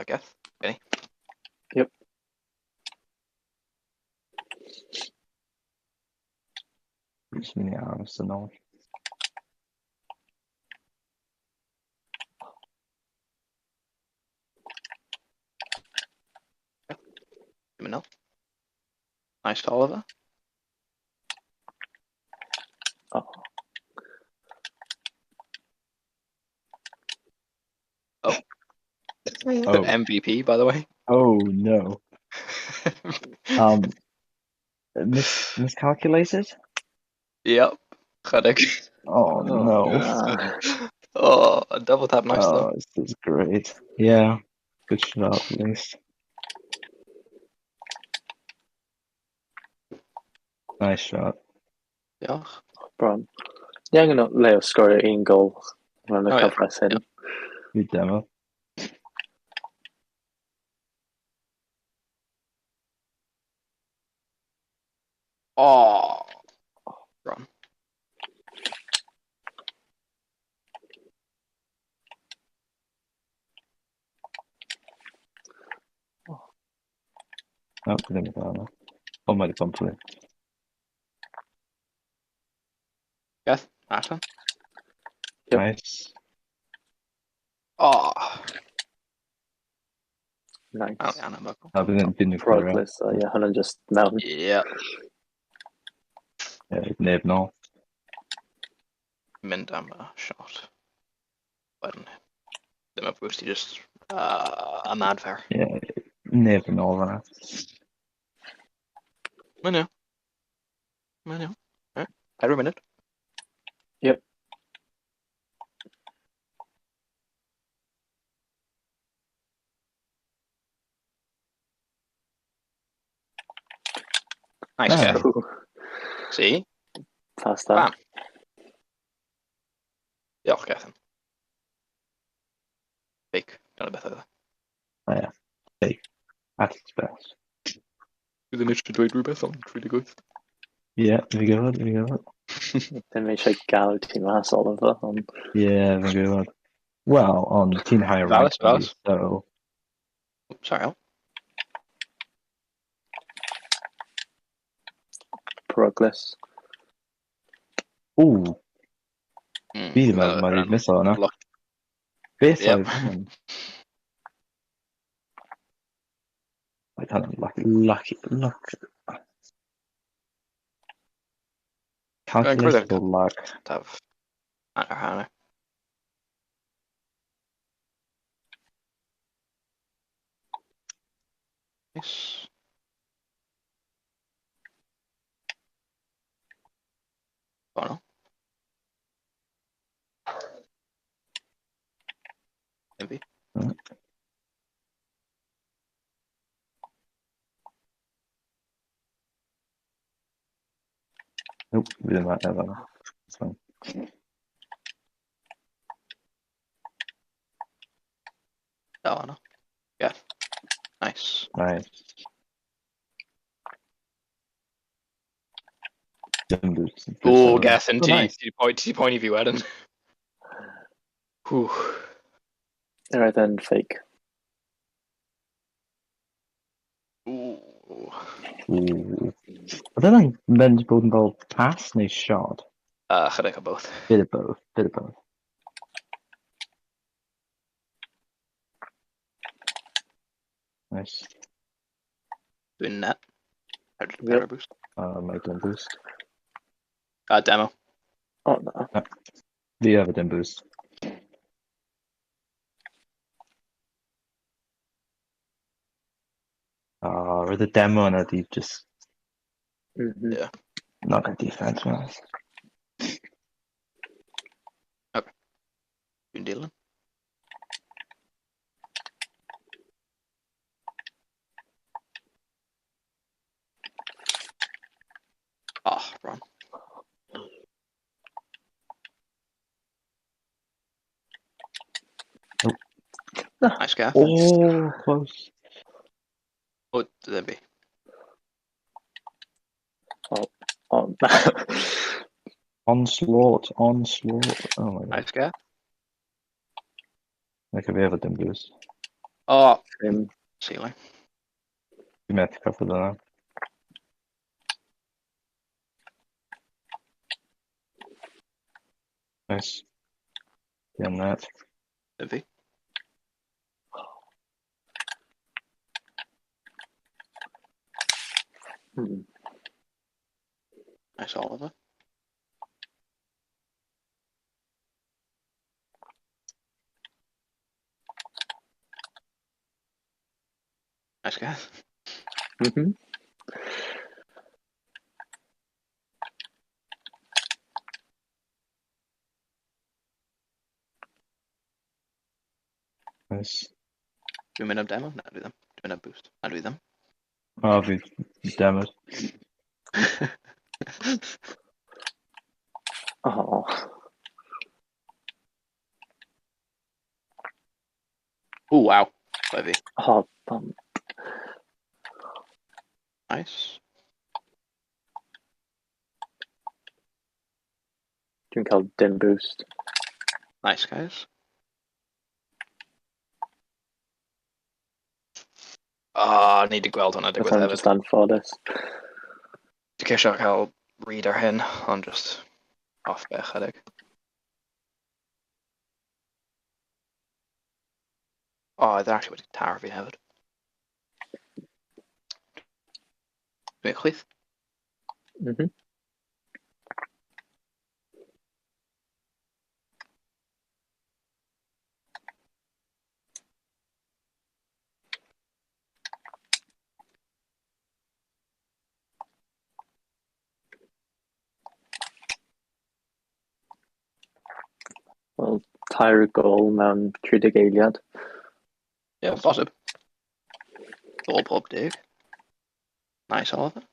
Geth. Benny. Yep. Jyst mynd i aros yn ôl. Ddim yn ôl. Nice Oliver. Oh. Oh. Oh. MVP, by the way. Oh no. Miscalculated? Yep. Chydig. Oh, no. Na. Oh, a double tap, nice Oh, though. this is great. Yeah. Good shot, at least. Nice shot. Diolch. Bron. Ni angen o Leo sgorio un gol mewn y O, ie. cyfres hyn. Good demo. Oh. Bron. Oh, ddim yn dda yna. Oh, mae wedi bump fi. Geth, allan. Yep. Nice. Oh. Nice. Oh, anhygoel. A bydd yn byd nhw'n cwyro. Progress, o ie, hwnna'n just mewn. Yeah. Ie, neb nôl. Mynd am y shot. Wedyn, ddim y boost i just a mad fair. Ie, neb yn ôl fan'na. Mae'n iawn. Mae'n iawn. Right. Every minute. Yep. Nice, Ah. Geth. Ooh, See? Fast that. Bam. Diolch, Gethin. Fake. Dyna beth oedd e. O ie. Fake. At its best. Dwi ddim eisiau dweud rhywbeth ond 38. Ie, fi'n gwybod, fi'n gwybod. Ddim eisiau galw ti mas Oliver, ond Ie, fi'n gwybod. Wel, ond ti'n higher rank Valus, na fi, valus. so... Sorry, Al. Progress. Ww, fi ddim yn meddwl mae wedi miso hwnna. Block. Beth Yep. oedd hwn? Mae hwnna'n lucky, lucky, luck. Calculated luck. Taf. Hanner, hanner. Nice. Oh no. Envy. Nope, fi ddim yn efo hwnna. It's fine. Oh no. Yeah. Nice. Nice. Dim boost. Oh, Gethin, Oh, ti, nice. ti ti poeni fi wedyn. Whew. Alright then, fake. Ooh. Ooh. Oedd hwnna'n mynd bod yn fel pass neu shot? Chydig o both. Bit of both, bit of both. Nice. Dwi'n net. Yep. Power boost. Mae dim boost. Demo. Oh no. Fi efo dim boost. Oh, roedd y demo yna di just Mhm. not a defense mas. Dwi'n dilyn. Oh, wrong. Oh. Nice guy. Oh, close. Oh, ddim fi. Oh no. Onslaught, onslaught. Oh my god. Nice guy. Like fi efo dim boost. O, Dim. Sealing. Dwi'n methu cyffwrdd yna. Nice. Dim net. Dim fi. Nice, Oliver. Nice guys. Nice. Dwi'n mynd am demo? Na, dwi ddim. Dwi'n mynd am boost. Na, dwi ddim. O, fi demoed. Oh. O, waw. Bai fi. Oh, bum. Nice. Dwi'n cael dim boost. Nice, guys. Ah, ni 'di gweld hwnna digwydd Fatha'n hefyd. just anffodus. Dwi'n ceisio cael read ar hyn, ond just off be chydig. O, oh, they're actually wedi taro fi hefyd. Dwi'n chwith. Wel, tair gol mewn 30 eiliad. Ie, yeah, bosib. Gol pob 10. Nice, Oliver.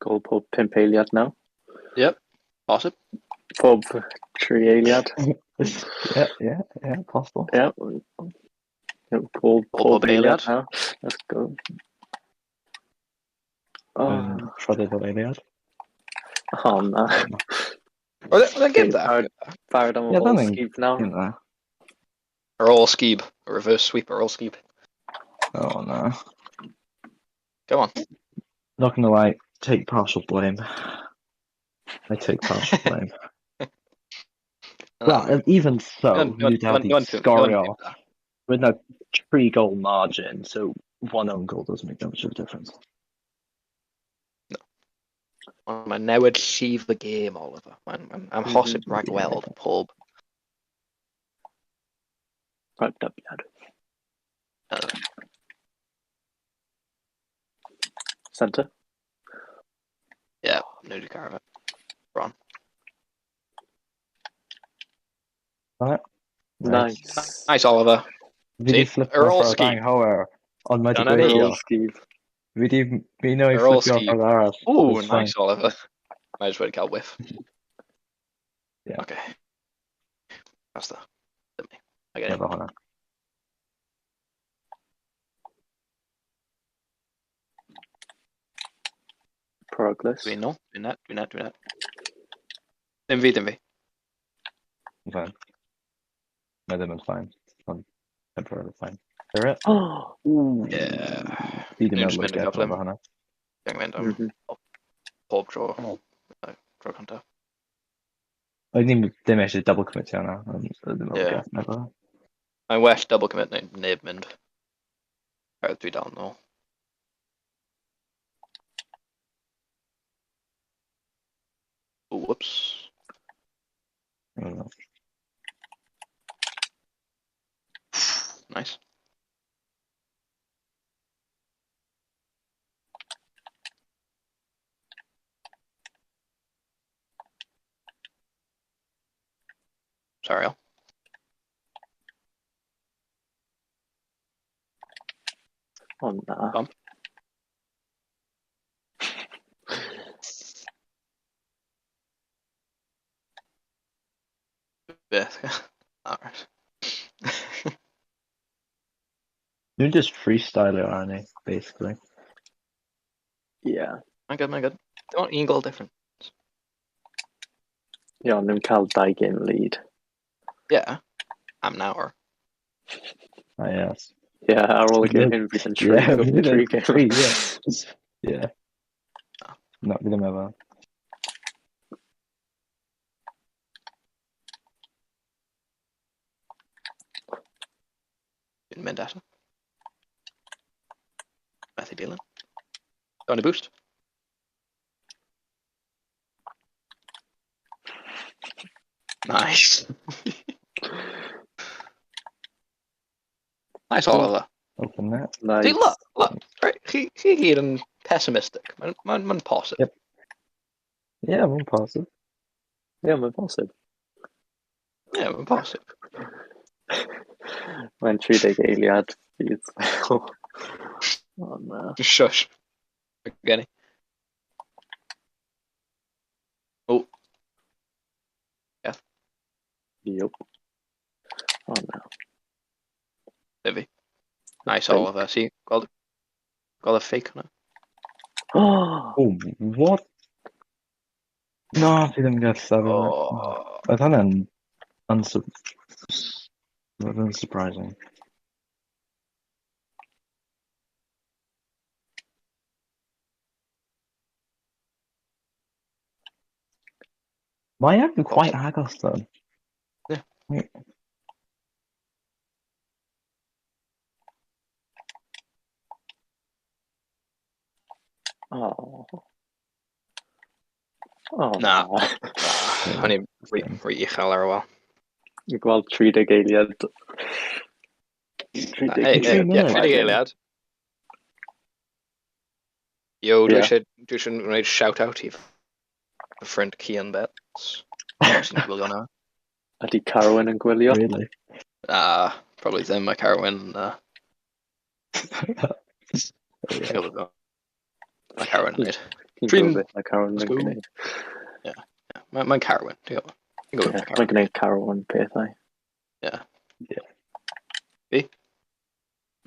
Gol pob 5 eiliad nawr. Bosib. Pob 3 eiliad. Yeah, possible. Yeah. Yep, gol Gol pob pob eiliad eiliad. nawr. Let's go. Oh, Trydydd o'r eiliad. oh na. Oedd e'n gêm dda? Barod am Ie, ôl dyna'n sgib nawr. Gêm dda. Ar ôl sgib. A reverse sweep ar ôl sgib. Oh no. Come on. Not gonna lie, take partial blame. I take partial blame. Well, and even so, you'd have the sgorio with a 3-goal margin, so one own goal doesn't make that much of a difference. Ond mae'n newid llif y gêm, Oliver. Mae'n ma amhosib rhagweld pob. Rhagdybiad. Centre. Yeah, nhw wedi cael fe. Right. Nice. Nice, Oliver. Fi di See, fflipio ar ôl ffordd sgib. anghywir, ond mae di Dyna ni. gweithio. Ôl sgib. Fi di mi i Ar ôl fflipio sgib. ffordd arall. Ooh, It's fine. nice, Oliver. Mae jyst wedi cael whiff. Yeah. Okay. That's the... Dim ni. I get it. Efo hwnna. Progress. Dwi'n nôl. Dwi'n net, dwi'n net, dwi'n net. Dim fi, dim fi. Fine. Mae ddim yn fine. Ond temporarily fine. Are it? Oh! Ooh. Yeah. Fi di Dwi'n meddwl just mynd o'r yn efo gyflym. hwnna. Dwi'n mynd am pob tro. No, tro cyntaf. Oedd ddim ddim eisiau double commit hwnna, ond oedd ddim Ie. yeah. efo. Mae'n well double commit neu neb mynd. Oherwydd dwi dal nôl. Ooh, whoops. I don't know. Nice. Sorry, Al. Oh na. Bump. Beth. Alright. Nhw'n just freestyler arni, basically. Yeah. Mae'n good, mae'n good. Dim ond un goal difference. Ie, ond nhw'n cael dau game lead. Yeah. Am nawr. Ah, yes. Yeah, ar ôl y game hyn fydd yn tri, Yeah, fydd tri yn game. tri, yeah. Yeah. Na, fi ddim efo. Dwi'n mynd eto. Methu dilyn. Go on a boost. Nice. Nice all of that. Open that. Nice. See, look, look. Right, chi, chi gyd yn pessimistic. Mae'n ma, ma posib. Yep. Yeah, mae'n posib. Ie, mae'n bosib. Yeah, mae'n posib. Mae'n 30 eiliad fydd. O na. Just shush. Gen i. Oh. Yup. O na. Dyfi. Nice Fake. Oliver. See, gweld, gweld y fake hwnna. Oh! Oh, what? Na, fi ddim yn gallu sefyll. Oh. Oedd hwnna'n Oedd hwnna'n surprising. Mae yn quite agos though. Yeah. Wait. Oh. Oh Na. na. O'n i'n rhy rhy uchel ar y wal. Dwi'n gweld 30 eiliad. 30 Hey, hey, Tri yeah, munud. 30 eiliad. Yo, dwi Yeah. eisiau, dwi eisiau gwneud shout-out i fy ffrind Cian Betts. Sy'n gwylio na. Ydy Carwyn yn gwylio? Really? Ah, probably ddim, mae Carwyn. Yeah. Gwybod Mae Carwyn yn neud. Ti'n Trin- gwybod beth mae Carwyn Let's yn go. gwneud? Mae'n mae Carwyn, dwi'n gwybod. Dwi'n gwybod Ie, mae Carwyn. Mae'n gwneud Carwyn pethau. Yeah. Yeah. Fi?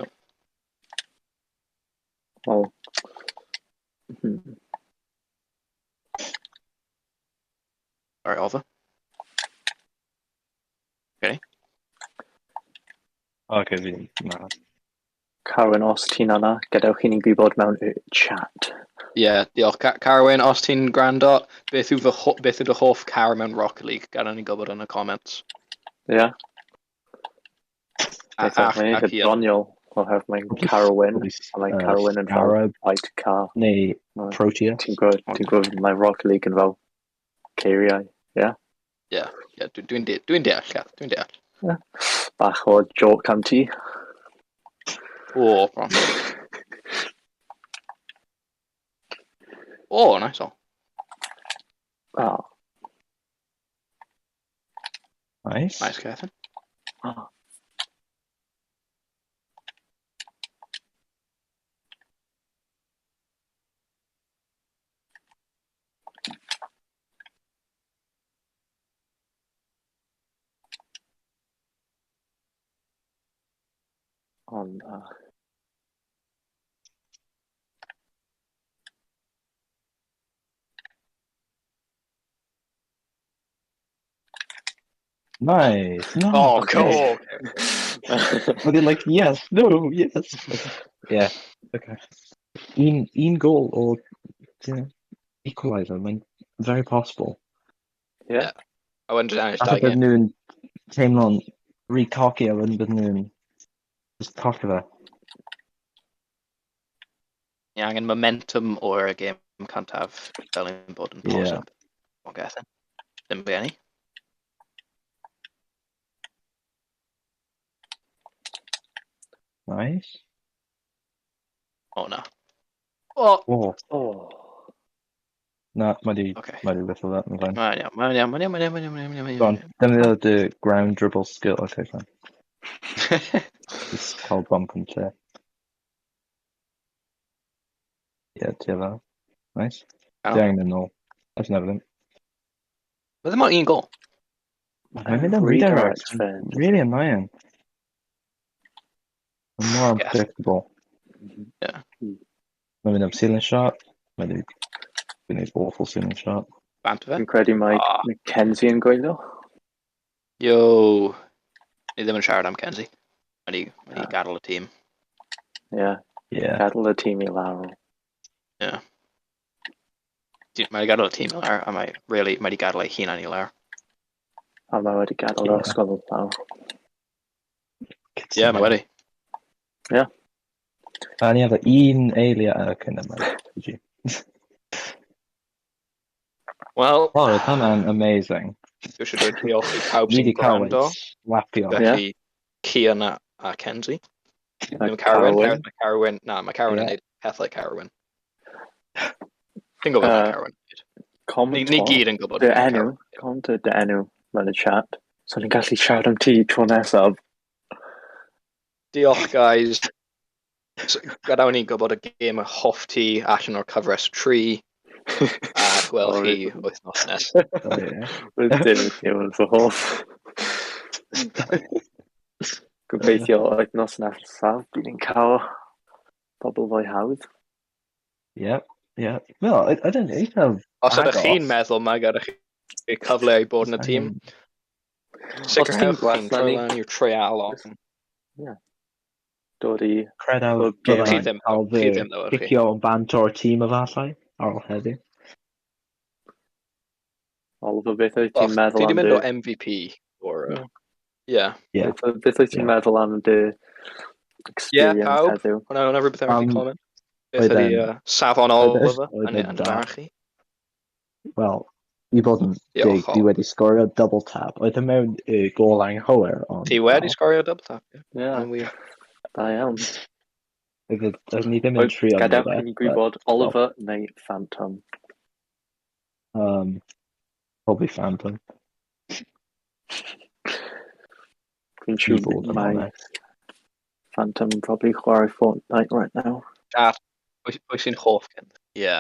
No. Wel. Alright, Oliver. Okay, fi na. Carwyn, os ti'n yna, gadewch i ni gwybod mewn y chat. Ie, yeah, diolch. Carwyn, os ti'n gwrando, beth yw, fy beth yw dy hoff car mewn Rocket League? Gadael ni gwybod yn y comments. Ie? Yeah? A, Beth mae'n a eitha Cian. doniol, oherwydd mae'n Carwyn, a mae Carwyn yn fel Scarab white car. neu Mae- Proteus. Ti'n gwybod, ti'n gwybod mae Rocket League yn fel ceiriau. Ie, dwi'n dwi deall, Cath, dwi'n deall. Bach o joke am ti. O, bron. O, nice o. Oh. Nice. Nice, Catherine. Oh. Ond, Nice. No. Oh, cool. But they're like, yes, no, yes. Yeah, okay. Un goal or you know, equalizer, mae'n very possible. yeah. I wouldn't ennill Falle dau bydd gêm. nhw'n teimlo'n rhy cocky a wedyn bydd nhw'n just colli fe. Ni angen momentum o'r gêm cyntaf fel ein bod yn Ie. posib. O, Gethin. Ddim gen i. Nice. O, na. O, Oh, Oh. na, mae di, oce. mae di whiffle that, mae'n fine. Mae'n iawn, mae'n iawn, mae'n iawn, mae'n iawn, mae'n iawn, mae'n iawn, Go on, mae'n defnyddio dy ground dribble skill, okay, fine. iawn. Just cael bump yn lle. Yeah, ti efo. Nice. Ow. Di angen mynd nôl. That's never them. Mae ddim ond un gol. Mae'n mynd am Redirect redirect. friend. Really annoying. More unpredictable. Yeah. Mae'n mynd am ceiling shot. Mae'n gwneud awful ceiling shot. Bant fe. Fi'n credu mae Ah. Mackenzie yn gwylio. Yo! Ni ddim yn siarad am Kenzie. Mae di gadael y tîm. Yeah, Yeah. gadael y tîm i lawr. Mae di gadael y tîm i lawr, a mae, really, mae di gadael ei hunan i lawr. A mae wedi gadael yr Ie. ysgol i lawr. Ie, yeah, mae wedi. A ni efo un eiliad. Okay, never mind. GG. Wel, Oh, roedd hwnna'n amazing. dwi eisiau dweud diolch i pawb Ni sy'n wedi cael gwrando. ein slapio. Ie. Felly, Cian a Kenzie. A Ddim Carwyn, Carwyn. mae Carwyn, na, mae Carwyn yn Ie. neud pethau Carwyn. Ti'n gwybod beth mae Carwyn yn neud. Comment Ni gyd yn gwybod dy beth mae enw, Carwyn yn neud. comment dy enw mewn y chat. So ni'n gallu siarad am ti tro nesaf. Diolch, guys. So, gadawn ni gwybod y gêm y hoff ti allan o'r cyfres 3 a gwel chi wythnos nes. Oh, yeah. Roedd dim yn fy hoff. Gobeithio wythnos nesaf bydd ni'n cael pobl fwy hawdd. Yep, yep. Well, I don't eithaf Os ydych agos. chi'n meddwl mae gyda chi cyfle i bod yn y tîm, sicrhewch gwell chi'n na troi ni. lan i'r treialon. Dod i Credaf Wel, Chi byddai'n ddim, cael chi fy ddim ddo, ydych chi. cicio yn bant o'r tîm efallai ar ôl heddiw. Oliver, beth wyt ti'n Och, meddwl Ti di am mynd dy... o MVP o'r... Ie. Ie. Beth wyt ti'n Ie. meddwl am dy experience pawb. heddiw? Hwna rhywbeth arall i comment? Beth Oedd ydi e'n- safon oedd e- Oliver oedd yn e'n yn da. barn chi? Wel, i bod yn Diolch, dig, dwi Ol. wedi sgorio double tap. Oedd e mewn y gôl anghywir, ond Ti wedi wel, sgorio double tap, ie. Ie, Mae'n wir. da iawn. oedd ni ddim yn trio neud Gadewch e, i ni but, gwybod Oliver neu Phantom. Probably Phantom, Dwi'n i siŵr fod yn mae honest. Phantom yn probably chwarae Fortnite right now. Chat, pwy sy'n hoff gen? Ie.